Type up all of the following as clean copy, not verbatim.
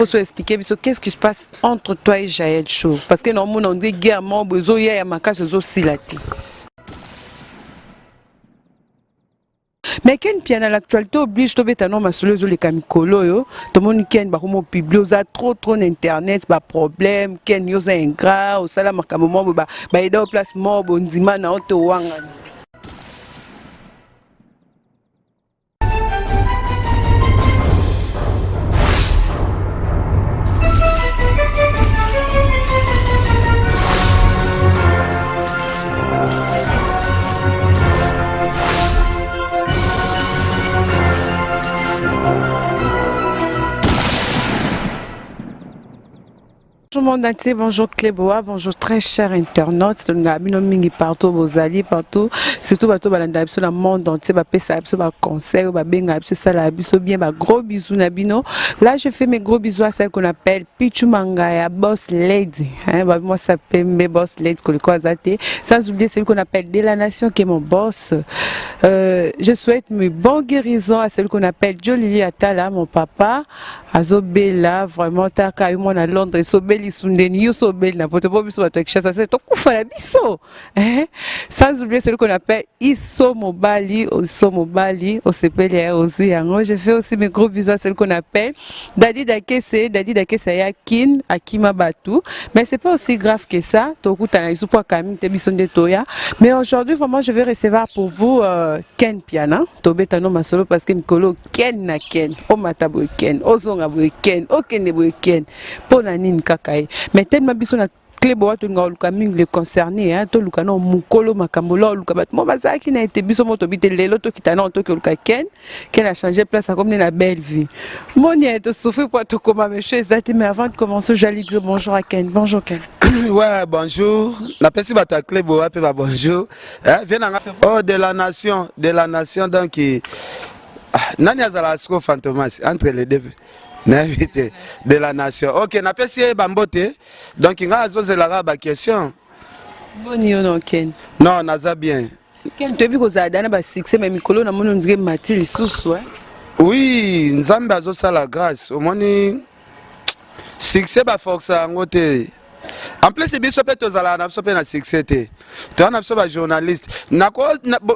Faut expliquer biso qu'est-ce qui se passe entre toi et Jaël Show parce que normalement on dit guerre moko boye ezoya ya makasi ezosila te. Mais Ken Mpiana l'actualité oblige tobeta no masolo ezoleka mikolo oyo tomoni Ken bakomi publie oza trop trop na internet ba problème Ken yo oza ingrat osala makambo moko boye ba aida yo place moko boye ondima na yo te owangani. Bonjour monde entier, bonjour Cléboa, bonjour très cher internaute, tolingaka bino mingi partout bozali partout, surtout bato balandaka biso na monde entier, bapesaka biso ba conseil, babengaka biso esalaka biso bien, ba gros bisous na bino. Là je fais mes gros bisous à celle qu'on appelle Pichu Mangaya, boss lady, hein, ba mwasi ya pembe, boss lady koliko aza te, sans oublier celui qu'on appelle De la Nation qui est mon boss. Je souhaite une bonne guérison à celui qu'on appelle Jolili Atala, mon papa. Azobela vraiment taka yo mwana Londres sobeli sundeni yo sobeli na poto po biso bato ya Kinshasa se tokufa na biso hein? Sans oublier celui qu'on appelle Iso Mobali, Iso Mobali osepeli ya ozwi yango. Je fais aussi mes gros bisous à celui qu'on appelle Dadi Dakese, Dadi Dakese ya Kin akima batu, mais c'est pas aussi grave que ça. Tokutana lisusu po akami te biso nde toya. Mais aujourd'hui vraiment je vais recevoir pour vous Ken Mpiana. Tobeta no masolo parce que mikolo Ken na Ken, omata boye Ken, ozonga boye Ken, okende boye Ken, mpo na nini kaka ye? Mais tellement biso na Cléboa tolinga koluka mingi le concerné, hein, toluka na mokolo makambo la oluka bato mo bazalaki na ete biso mo tobi te lelo tokita na toki oluka Ken. Ken a changé place akomi na belle vie. Moni ye tosouffrir po tokoma monsieur eza te. Mais avant de commencer, j'allais dire bonjour à Ken. Bonjour Ken. Ouais, bonjour. Napesi bato ya Cléboa pe ba bonjour. Eh, viens na nga. Oh, de la nation, de la nation donc ah, nani azalaka sikoyo Fantomas entre les deux nayebi te de la nation. Ok, napesi ye bambote donc ngai azozelaka ba question. Boni yo non Ken? Non, naza bien. Ken, toyebi kozala dana ba succès mais mikolo namoni on dirait mati lisusu hein. Oui, Nzambe azosala grâce. Omoni succès ba force yango te. En plus biso pe tozalaka na biso pe na succès te. Toza na biso ba journaliste. Nako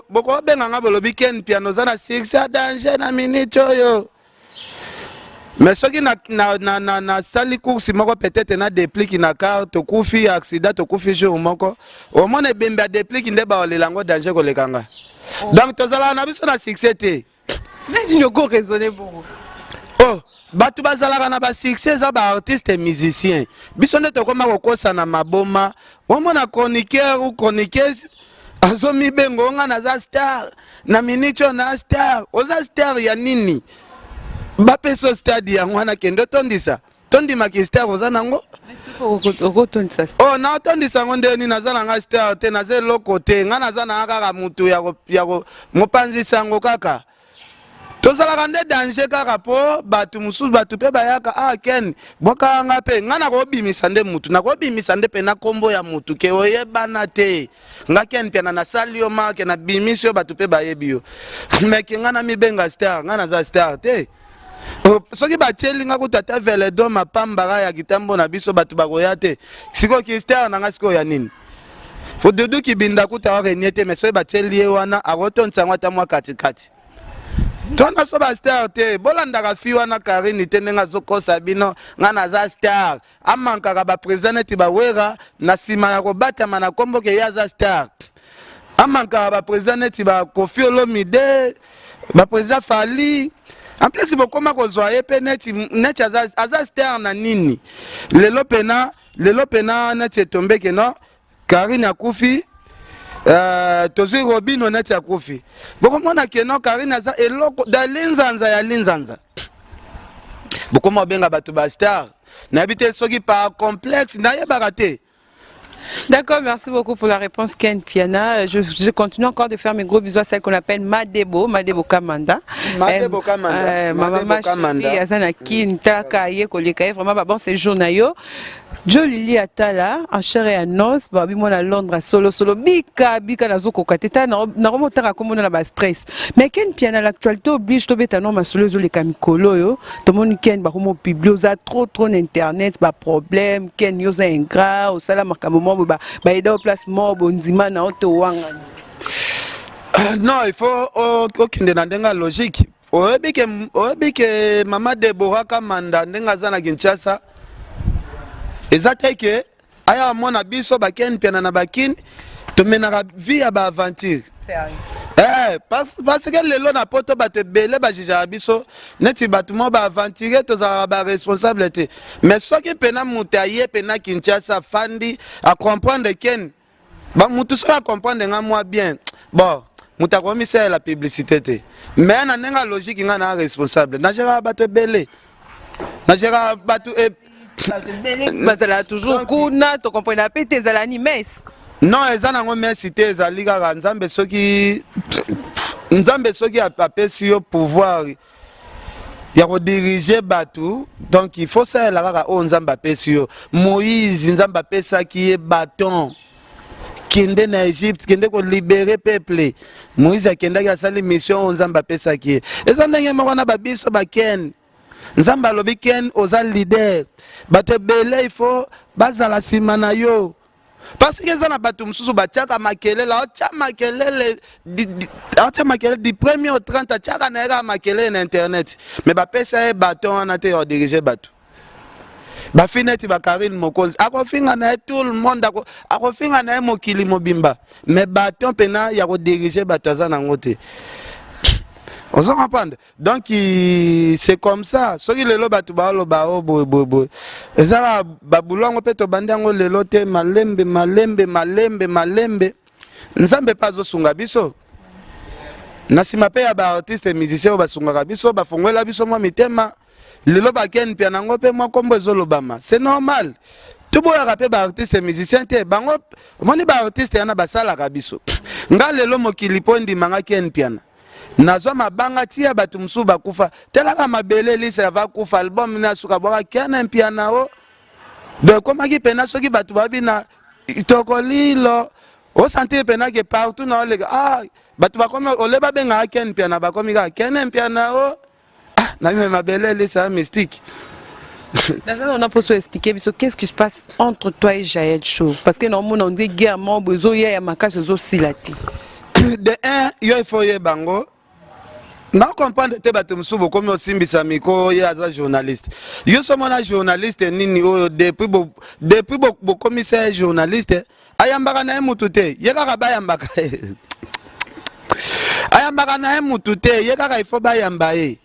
bokobenga nga bolobi Ken Mpiana oza na succès ya danger na minute oyo. Mais soki na sali course moko peut-être na déplique na car tokufi accident tokufi jour moko omona ebembe ya déplique nde baolela yango danger koleka nga. Donc tozalaka na biso na succès te. Neti noko raisonner bongo. Oh, bato bazalaka na ba succès eza ba artiste musicien. Biso nde tokoma kokosa na maboma. Omona chroniqueur ou chroniqueuse azomibenga nga naza star na minute oyo na star. Oza star ya nini? Bapesa stade yango wana kende otondisa. Tondimaki star oza nango? Okotondisa star. Oh, na otondisa yango nde nini? Naza na nga star te, naza eloko te. Nga naza na nga kaka mutu ya mopanzi sango kaka. Tozalaka nde danger kaka po bato mosusu, bato pe bayaka, ah Ken, bwaka nga pe. Nga nakobimisa nde mutu, nakobimisa nde pe na kombo ya mutu ke oyebana te. Nga Ken Mpiana nasali yo marque, nabimisi yo, bato pe bayebi yo. Mais ke nga namibenga star, nga naza star te. Oh, soki batieli nga kutu ata veledo mapambaka ya kitambo na biso bato bakoya te. Sikoyo ki star na nga sikoyo ya nini? Dudu Kibinda kutu aorenie te, mais soki batieli ye wana akotonisa yango ata mwa katikati. Twana so ba star te, bolandaka fi wana Karine te ndenge azokosa bino, nga naza star. Amankaka ba président neti ba Wera na nsima ya kobatama na kombo ke ye aza star. Amankaka ba président neti ba Koffi Olomide, ba président Fally. En plus bokoma kozwa ye pe neti, neti aza, aza star na nini? Lelo pena, lelo pena neti etombe ke non, Karine akufi, tozwi Robino neti akufi. Bokomona ke non, Karine aza eloko da linzanza ya linzanza. Bokoma obenga bato ba star. Nayebi te soki par complexe, nayebaka te. D'accord, merci beaucoup pour la réponse Ken Mpiana. Je continue encore de faire mes gros bisous à celle qu'on appelle Madebo, Madebo Kamanda. Madebo Kamanda. Maman Madebo Kamanda. chérie, aza na Kin, taka ye koleka ye vraiment ba bon séjour na yo. Joe Lili Atala en chair et en os babi mwana Londres solo solo bika bika nazokoka te tala nakomi otanga komona na ba stress mais Ken Mpiana l'actualité oblige tobeta no masolo ezoleka mikolo oyo tomoni Ken bakomi opublie oza trop trop na internet ba problème Ken yo oza ingrat osala makambo moko boye bayeda yo place moko bondima na yo te owangani. Non, il faut okende na ndenge ya logique. Oyebi ke oyebi ke mama Deborah Kamanda ndenge aza na Kinshasa eza te ke aya amona biso ba Ken Mpiana na ba Kin tomenaka vie ya ba aventure. Eh, parce que lelo na poto bato ebele bajijaka biso neti bato moko baaventurier, tozalaka baresponsable te. Mais soki mpena moto aye mpena Kinshasa, afandi, acomprendre Ken ba mutu, soki acomprendre nga mwa bien, bon, moto akomisalela publicité te. Mais na ndenge ya logique, nga na responsable, nagéraka bato ebele, nagéraka bato e... Bazalaka toujours kuna, tocomprendre mpe te ezala ni messe. Non, eza nango mesi te, ezali kaka Nzambe. Soki Nzambe soki apesi yo pouvoir ya kodiriger bato, donc il faut salela kaka oyo Nzambe apesi yo. Moïse, Nzambe apesaki ye bâton: kende na Egypte, kende kolibérer peuple. Moïse akendaki, asali mission oyo Nzambe apesaki ye. Eza ndenge moko na babiso baken. Nzambe alobi: Ken, oza leader, bato ebele il faut bazala nsima na yo, parce que eza na bato mosusu batiaka makelele, aotya makelele, aotya makelele du premier au 30, atiaka na ye kaka makelele na internet, mais bapesa ye baton wana te ya kodiriger bato. Bafi neti bakarine Mokonzi, akofinga na ye tout le monde, akofinga na ye mokili mobimba, mais baton mpena ya kodiriger bato aza nango te. Ozo comprendre? Donc c'est comme ça. Soki lelo bato baoloba o boye boye boye, eza kaka babulu yango mpe tobandi yango lelo te. Malembe malembe malembe malembe, Nzambe mpe azosunga biso na nsima mpe ya baartiste musicien oyo basungaka biso, bafungwela biso mwa mitema. Lelo baken mpia nango mpe mwa nkombo ezolobama, c'est normal. Toboyaka mpe baartiste musicien te. Bango omoni, baartiste yana basalaka biso. Nga lelo mokili mpo ndimanga Ken Mpiana, nazwa mabanga tia bato mosusu bakufa. Talaka mabele elisa yava kufa, album na suka bwaka Ken Mpiana o. Donc ekomaki mpena soki bato babi na tokolilo, osentir mpena ke partout na oleka, ah, bato bakomi ole babengaka Ken Mpiana, bakomi kaka Ken Mpiana o. Ah, nabime mabele elisa ya mystique. Naza na mposo expliquer biso qu'est-ce qui se passe entre toi et Jael Show, parce que naomona on dit guerre moko boye ezoya ya makasi, ezosila te. De un, yo il faut oyeba yango. Na comprendre te, bato mosusu bokomi osimbisa micro, ye aza journaliste. Yo so mona journaliste nini oyo depuis bokomisa ye journaliste, ayambaka na ye mutu te, ye kaka bayambaka ye? Ayambaka na ye mutu te, ye kaka il faut bayamba ye.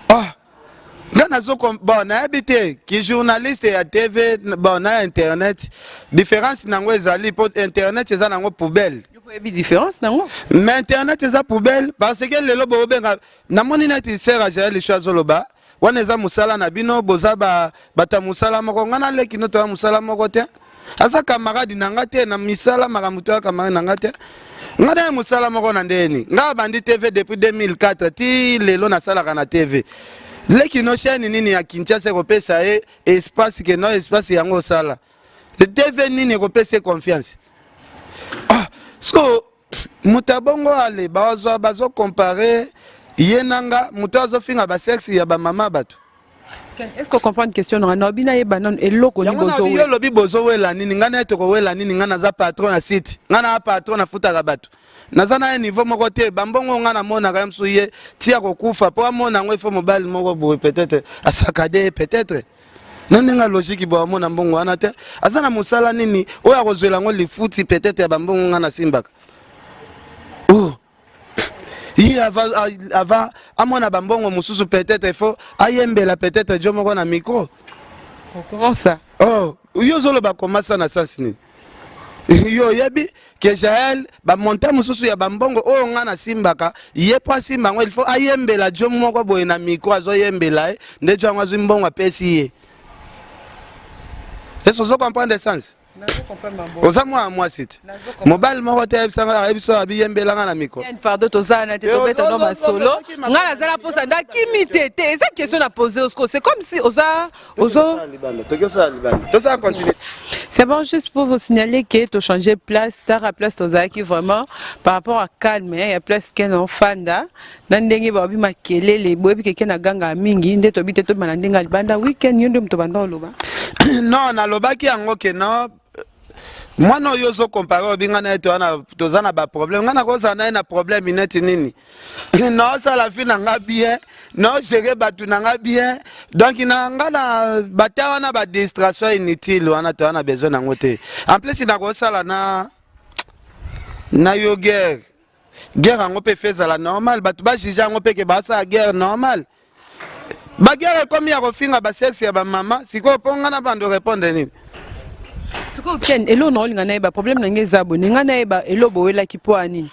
Ah, nga nazo, bon, nayebi te ki journaliste ya TV, bon, na internet, différence nango ezali mpo internet eza nango poubelle. Yo oyebi différence nango? Mais internet eza poubelle, parce que lelo bobenga, namoni neti sœur Jael Show azoloba wana eza mosala na bino, boza bato ya mosala moko. Nga naleki no, toya mosala moko te. Aza camarade na nga te na misala, makambo toya camarade na nga te. Nga na ye mosala moko na ndeni? Nga abandi TV depuis 2004 ti lelo, nasalaka na TV. Leki no, chaîne nini ya Kinshasa ekopesa ye espace ke no espace yango osala TV? Nini ekopesa ye confiance? Ah, so moto abongo ale bazwa bazocomparer ye na nga, moto azofinga basexe ya bamama bato. Est-ce que comprendre question na nga? Bina yeba nanu eloko ni yango na bozo yo olobi bozowela nini? Ngai naye tokowela nini? Ngai naza patron ya site, ngai na patron, nafutaka bato, naza na ye niveau moko te. Bambongo ngai namonaka ye mosusu, ye tia kokufa mpo amona yango. Ifo mobali moko boye peut-être asakade ye, peut-être na ndenge logique boye amona mbongo wana te. Aza na mosala nini oyo akozwela yango lifuti peut-être ya bambongo ngai nasimbaka? Oh. Ye ava amona bambongo mosusu, peut-être il faut ayembela peut-être jo moko na micro. Comment ça? Oh, yo ozoloba komasa na sens nini? Yo oyebi ke Jael, bamonta mosusu ya bambongo oyo nga nasimbaka, ye mpo asimba yango il faut ayembela jo moko boye na micro, azoyembela ye nde jo yango azwi mbongo apesi ye. Est-ce ozo comprendre sens? Oza mwana mwasi te, mobali moko te ayebisanga, ayebisa abiyembelanga na micro. Pardon, tozala na te, tobeta no masolo. Ngai nazala mposa ndakimi te te, eza question na pose osco, c'est comme si oza ozo Tosala continue. C'est bon, juste pour vous signaler que tu changé place, tara place tozalaki vraiment par rapport à calme, ya place ken ofanda na ndenge babi makelele boyebi keke na ganga mingi nde tobi te tobima na ndenge ya libanda weekend. Yo nde moto banda oloba. Non, nalobaki yango ke non, mwana oyo ozocomparer, obi ngai na ye toza na baproblème. Ngai nakozala na ye na problème neti nini? Naosala fi na nga bien, naogérer bato na nga bien. Donc na nga na bata wana, badistraction inutile wana, toza na besoin nango te. En plus nakosala na yo guerre, guerre yango mpe fe ezala normal, bato bajuge yango mpe ke basala guerre normal. Baguerre ekomi ya kofinga basexe ya bamama. Sikoyo mpo nga na bando répondre nini? Sikoyo Ken, eloko na olinga nayeba, problème na ngai eza boni, ngai nayeba eloko bowelaki mpo ya nini.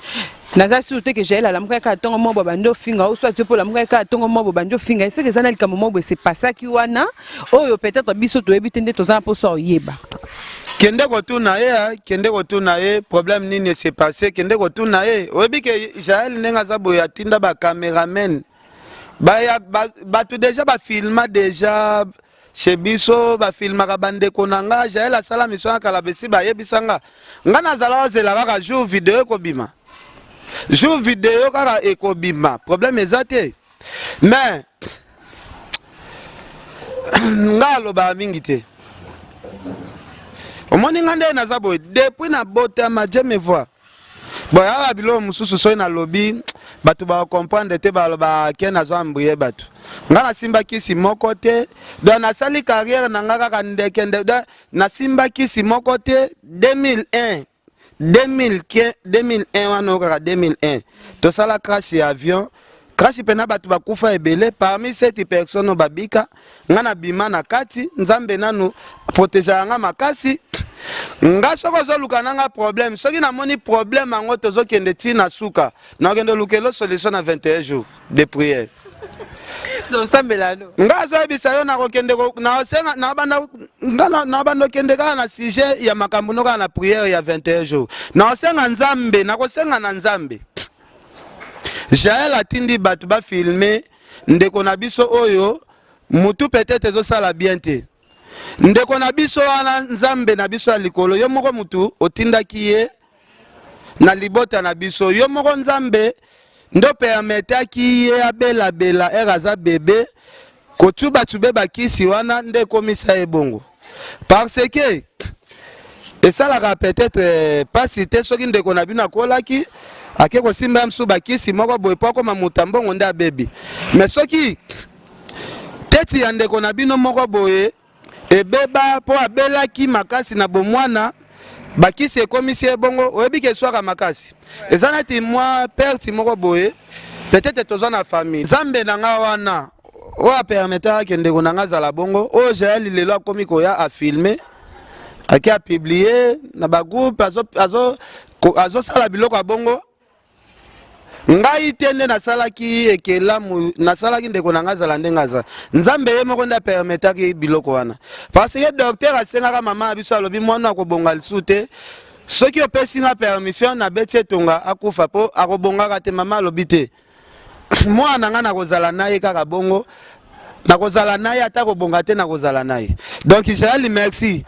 Naza sûr te ke Jael alamukaki kaka ntongo moko bandi ofinga o, soit yo mpo olamukaki kaka ntongo moko bandi ofinga. Eseke eza na likambo moko boye sepasaki wana oyo peut-être biso toyebi te, nde toza na mposa oyeba. Kende kotuna ye, kende kotuna ye problème nini ese passe. Kende kotuna ye. Oyebi ke Jael, ndenge aza boye, atinda bacameraman baya bato déjà bafilma déjà chez biso, bafilmaka bandeko na nga. Jael asala mission ya kala, besi bayebisa nga. Nga nazala ozela kaka jour video ekobima, jour video kaka ekobima, problème eza te. Mais nga alobaka mingi te. Omoni nga nde naza boye depuis nabotama, je me vois bon. Yaka biloko mosusu, soki nalobi, bato bakocomprendre te, baloba ke nazwa embrouiller bato. Nga nasimba kisi moko te. Donc nasali carrière na nga kaka ndeke nde. Donc nasimba kisi moko te. 2001, 2015, 2001 wana oyo kaka 2001, tosala crash ya avion, crash mpena bato bakufa ebele. Parmi sept personnes oyo babika, nga na bima na kati. Nzambe nanu protégeaka nga makasi. Nga soki ozoluka na nga problème, soki namoni problème yango, tozokende ntina suka, nakokende olukela solution na 21 jours de prière. Osambela no? Nga azoyebisa yo, nakokende naosenga, nga nabanda okende kaka na sujet ya makambo no, kaka na prière ya 21 jours. Naosenga Nzambe, nakosenga na Nzambe. Jael atindi bato bafilme ndeko na biso oyo mutu peut-être ezosala bien te. Ndeko na biso wana, Nzambe na biso ya likolo, yo moko mutu otindaki ye na libota na biso. Yo moko Nzambe nde opermetaki ye abelabela ere aza bebe, kotubatube bakisi wana nde ekomisa ye bongo, parce que esalaka peut-être pasi te soki ndeko na bino akolaki, ake kosimba ya mosusu bakisi moko boye mpo akoma moto ya mbongo nde abebi. Mais soki teti ya ndeko na bino moko boye ebeba mpo abelaki makasi na bomwana, bakisi ekomisi ye bongo, oyebi ke eswaka makasi, eza neti mwa perte moko boye peut-être toza na famille. Nzambe na nga wana oyo apermetaka ndeko na nga azala bongo, oyo Jael lelo akomi koya afilme, ake apublier na bagroupe, azosala azo, azo biloko ya bongo. Ngai te nde nasalaki ekelamu, nasalaki ndeko na ngai azala ndenge aza. Nzambe ye moko nde apermetaki biloko wana, parce que docteur asengaka mama ya biso, alobi mwana akobonga lisusu te. Soki opesi nga permission, nabeti etonga akufa mpo akobongaka te. Mama alobi te, mwana na ngai nakozala na ye kaka bongo, nakozala na ye ata kobonga te, nakozala na ye. Donc Jael, merci.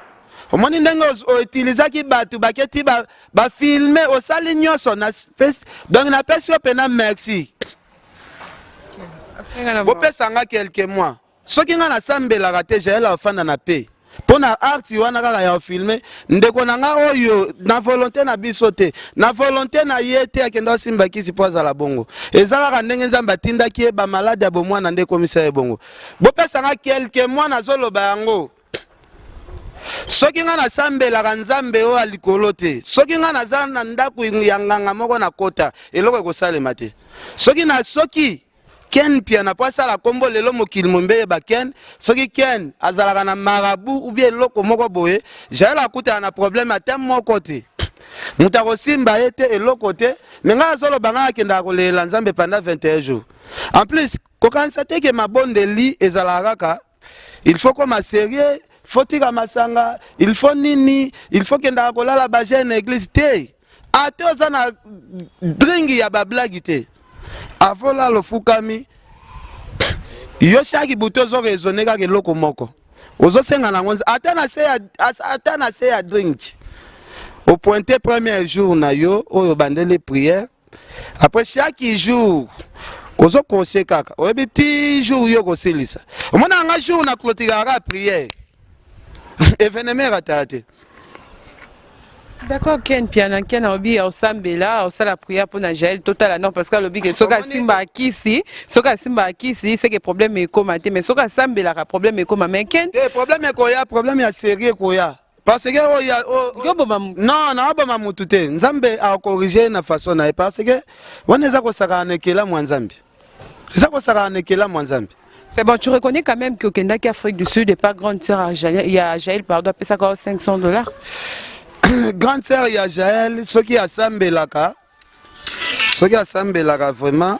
Omoni ndenge outilisaki bato, baketi bafilme, osali nyonso. Donc napesi yo mpena merci. Bopesa nga quelque mois. Soki nga nasambelaka te, Jael afanda na pe mpo na art wana kaka ya ofilme ndeko na nga oyo na volonté na biso te, na volonté na ye te. Akende asimba kisi mpo azala bongo, eza kaka ndenge Nzambe atindaki ye. Bamaladi ya bomwana nde ekomisa ye bongo. Bopesa nga quelque mois, nazoloba yango. Soki nga nasambelaka Nzambe oyo ya likolo te, soki nga naza na ndako ya nganga moko na kota, eloko ekosalema te. Soki na soki Ken Piana mpo asala nkombo lelo, mokili mombe eyeba Ken, soki Ken azalaka na marabout ou bien eloko moko boye, Jael akutana na problème ata moko te, moto akosimba ye te, eloko te. Me ngai azoloba, ngai akendaka kolelela Nzambe pendant 21 jours. En plus, kokanisa te ke mabondeli ezalaka kaka il faut koma sérieux. faut tika masanga, il faut nini, il faut kendaka kolala ba jeune na église te. Ata oza na dringi ya ba blague te. Avolala ofukami yo chaque butu ozo raisonner kaka eloko moko. Ozosenga nango ata na se ya ata na se ya drink. Opointe premier jour na yo oyo obandeli prière après chaque jour ozo conseiller kaka oyebi ti jour yo kosilisa omona nga jour na clôturaka kaka prière événement erataka te. D'accord Ken Piana Ken alobi osambela osala prière pona Jaël totala non parce que alobi ke soki asimba kisi soki asimba kisi c'est que problème ekoma te mais soki asambelaka problème ekoma mais Ken te problème ekoya problème ya série ekoya parce que oyo yoboma mutu non naoboma mutu te Nzambe akorige na façon na ye parce que wana eza kosakana na ekelamu ya Nzambe eza kosakana na ekelamu ya Nzambe. C'est bon, tu reconnais quand même que okendaki Afrique du Sud et pas grande sœur ya Jaël, ya Jaël pardon, apesaka 500 dollars. Grande sœur ya Jaël, soki asambelaka, soki asambelaka vraiment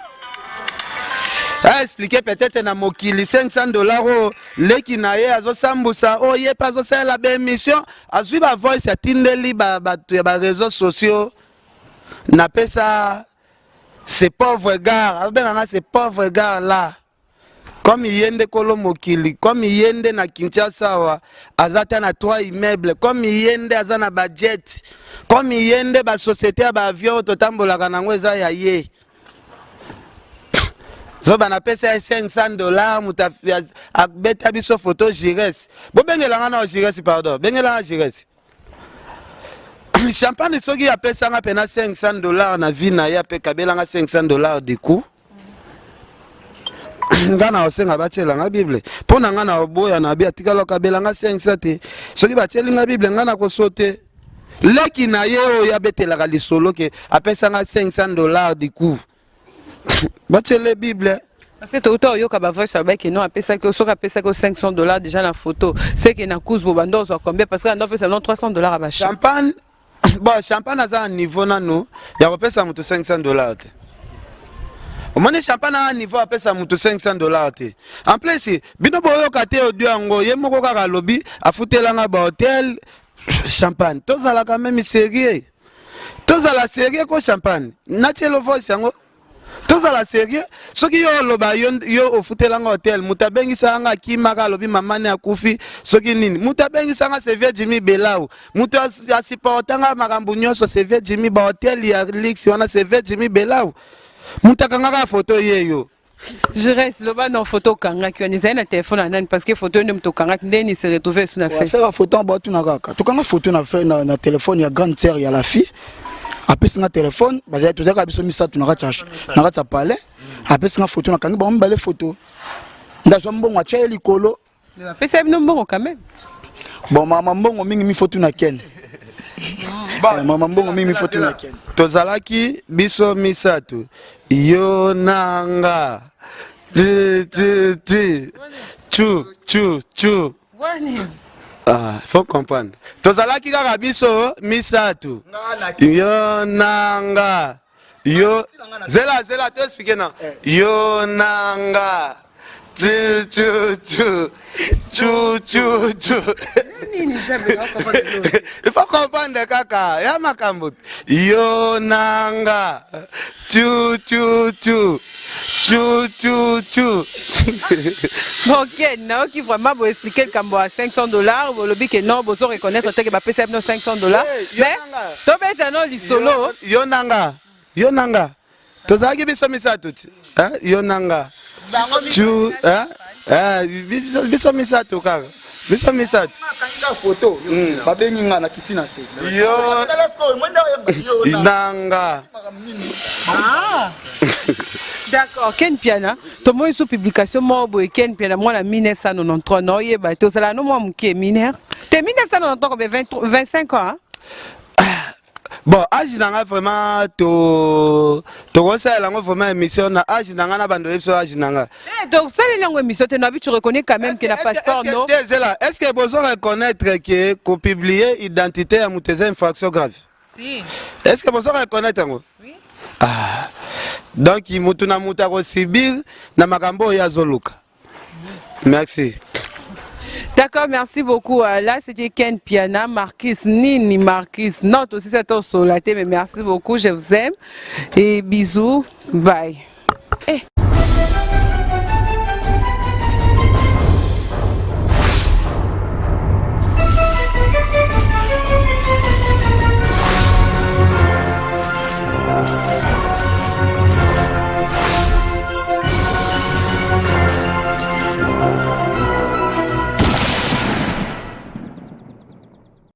a expliquer peut-être na mokili 500 dollars oyo leki na ye azosambusa oyo ye mpe azosalela ba émission azwi ba voice atindeli bato ya ba réseaux sociaux napesa ce pauvre gars abenga nga ce pauvre gars là comme ye nde kolo mokili comme ye nde na Kinshasa awa aza ata na trois immeubles comme ye nde aza na ba jet comme ye nde ba société ya ba avion oyo totambolaka nango eza ya ye zoba napesa ye 500 dollars moto abeta biso photo Jires bobengela nga na Jires pardon bengela nga Jires Champagne soki apesanga pena 500 dollars na vie na ye ape kabelanga 500 dollars du coup nga na osenga batiela nga bible mpo na nga na oboya na bi atikala okabela nga 500 te soki batieli nga bible nga na kosote leki na ye oyo abetelaka lisolo ke apesanga 500 dollars du coup batiele bible. Parce que touta oyoka ba voice alobaki non apesaki yo soki apesaki yo 500 dollars déjà na photo c'est que na cause bo bando ozwa combien parce que ando apesa non 300 dollars ba champagne. Bon, champagne aza na niveau nanu ya kopesa moto 500 dollars te. Omoni champagne aza niveau apesa moto 500 dollars te. En plus bino boyoka te audio yango ye moko kaka alobi afutelanga ba hotel champagne. Tozalaka meme sérieux. Tozala sérieux ko champagne. Natielo voice yango. Tozala sérieux. Soki yo oloba yo, yo ofutelanga hotel, moto abengisaka nga akimaka alobi mama ne akufi, soki nini. Moto abengisanga c'est vieux Jimmy Belau. Moto asupportanga makambo nyonso c'est vieux Jimmy ba hotel ya luxe wana c'est vieux Jimmy Belau. Moto akangaka photo ye yo. Jires loba non photo okangaki wana ezali na telefone ya nani parce que photo nde moto okangaki nde nini se retrouve esu na fait. Affaire photo en batuna kaka. Tokanga photo na fait na, na telefone ya grande sœur ya la fille. Apesi nga telefone, bazali tozalaka biso misato na kati ya na kati ya palais. Apesi nga photo nakangi bango mibale photo. Ndazwa mbongo atia ye likolo. Mais bapesa bino mbongo quand même. Bon mama mbongo mingi mi faut na ken. Bon, mama mbongo mingi mi faut na ken. Tozalaki biso misato yo na nga ti ti ti chu chu chu. Ah, faut comprendre. Tozalaki kaka biso misato yo na nga yo zela zela to expliquer na eh. Yo na nga tu tu tu tu tu tu il faut comprendre kaka ya makambo yo na nga tu tu tu tu tu tu. Ok, nayoki vraiment bo expliquer likambo ya 500 dollars bolobi ke non bozo reconnaître te ke bapesa bino 500 dollars mais tobeta no lisolo yo nanga yo nanga tozalaki biso misato ti yo nanga tu biso misato kaka biso misato photo babengi nga na kiti na se yo nanga. D'accord, Ken Piana, tomoni sous publication moko boye Ken Piana mwana 1993 na oyeba te ozala no mwa moke mineur te 1993 combien 25 ans hein? Bon, âge na nga vraiment to tokosalela yango vraiment émission na âge na nga na bando yebiso âge na nga. Eh, donc salela yango émission te nabi tu reconnais quand même que na passeport no. Te zela, est-ce que bozo reconnaître que ko publier identité ya moto eza infraction grave? Si. Est-ce que bozo reconnaître yango? Oui. Ah. Donc mutu na mutu akosibir na makambo oyo azoluka. Merci. D'accord, merci beaucoup. Là, c'était Ken Piana, Marcus, Nini, Marcus. Non, aussi c'est au solaté, mais merci beaucoup, je vous aime. Et bisous, bye. Eh.